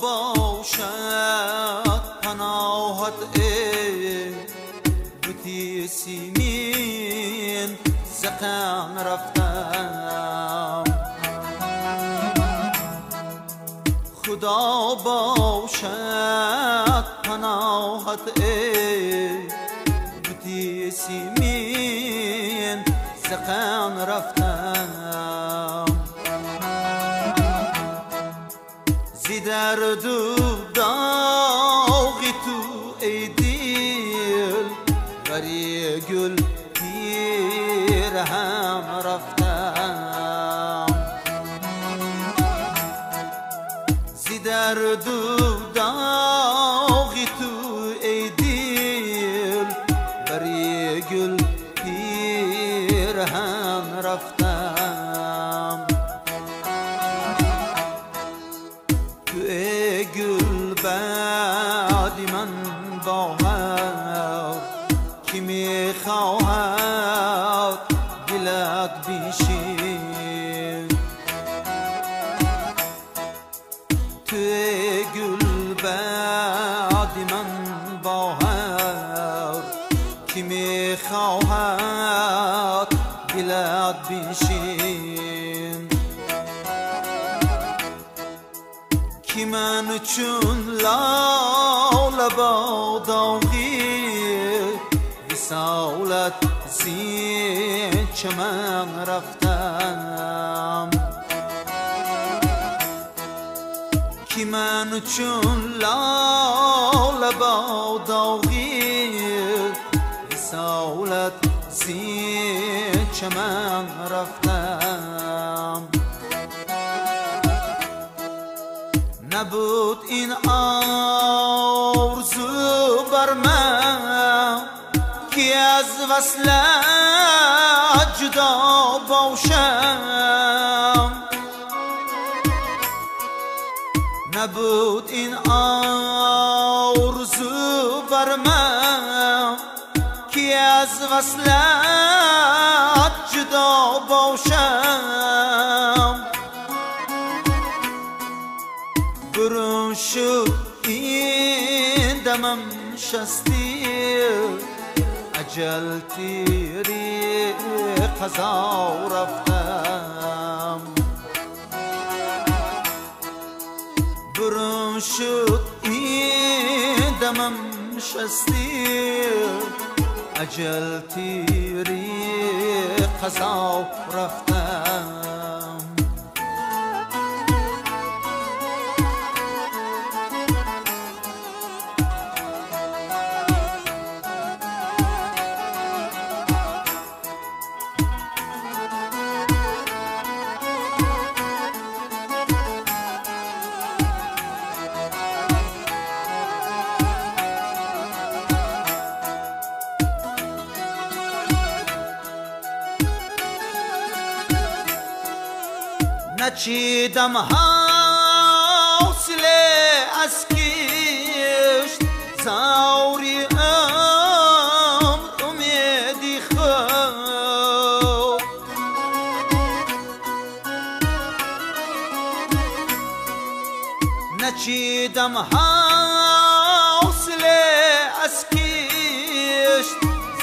باشد پناهت ای بتی سیمین زقم رفتم. خدا باشد پناهت ای بتی سیمین زقم رفتم. زی درد و داغ تو ای دل بری گل پیرهم رفتم. زی درد و داغ تو ای دل بری گل پیرهم رفتم. تو ای گل بعد من باور کی میخواهد دلت بیشین. تو ای گل بعد من باور کی میخواهد دلت بیشین. کی من چون لاله با داغی وصالت زین چمن رفتم. کی من چون لاله با داغی وصالت زین چمن رفتم. نبود این آرزو بر من که از وصلت جدا باشم. نبود این آرزو بر من که از وصلت جدا باشم. برون شد این دمم شستی اجل تیری قضا رفتم. برون شد این دمم شستی اجل تیری قضا رفتم. نچیدم حوصله از کشت زاری عمر امیدی خود. نچیدم حوصله از کشت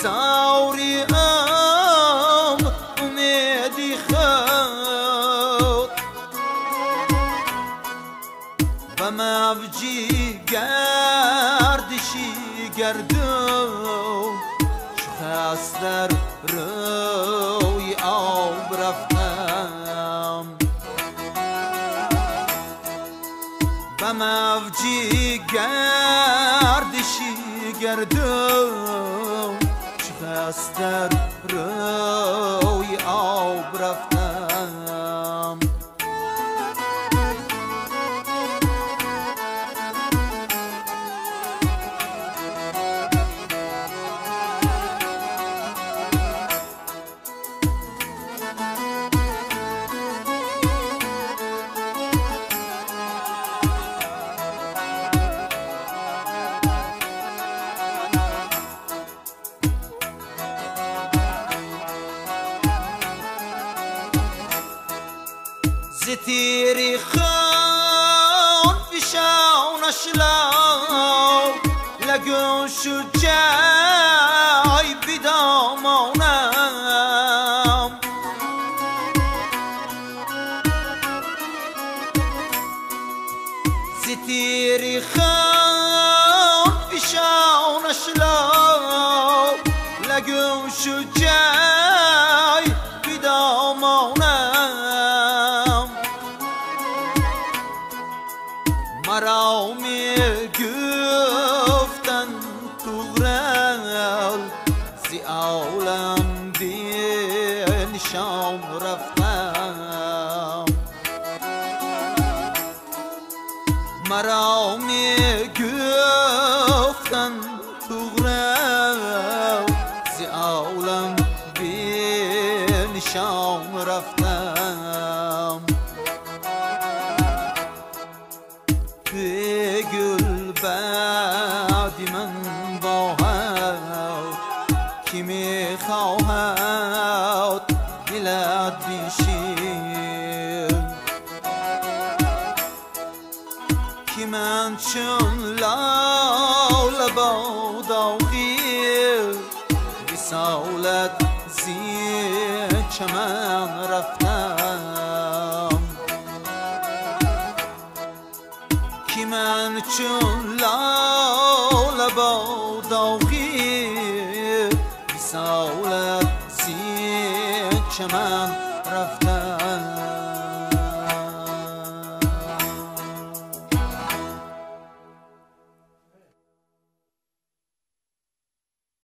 زاری عمر امیدی خود. و موجی گردشی گردون چو خس در روی آب رفتم. و موجی گردشی گردون چو خس در روی آب رفتم. ز تیری خون فشانش لاو لگوش جای بدامانم. زتیری خان فشانش لاو لگوش جای بدامانم. مرا می گفتن طغرل زی عالم بی نشان رفتم. مرا می گفتن طغرل زی عالم بی نشان رفتم. گل بعدی من باهد کی میخواهد دلت بیشیر که من چون لاله با داغی وصالت زیر چمن رفتم. که من چون لاله با داغی وصالت زیر چمن رفتم.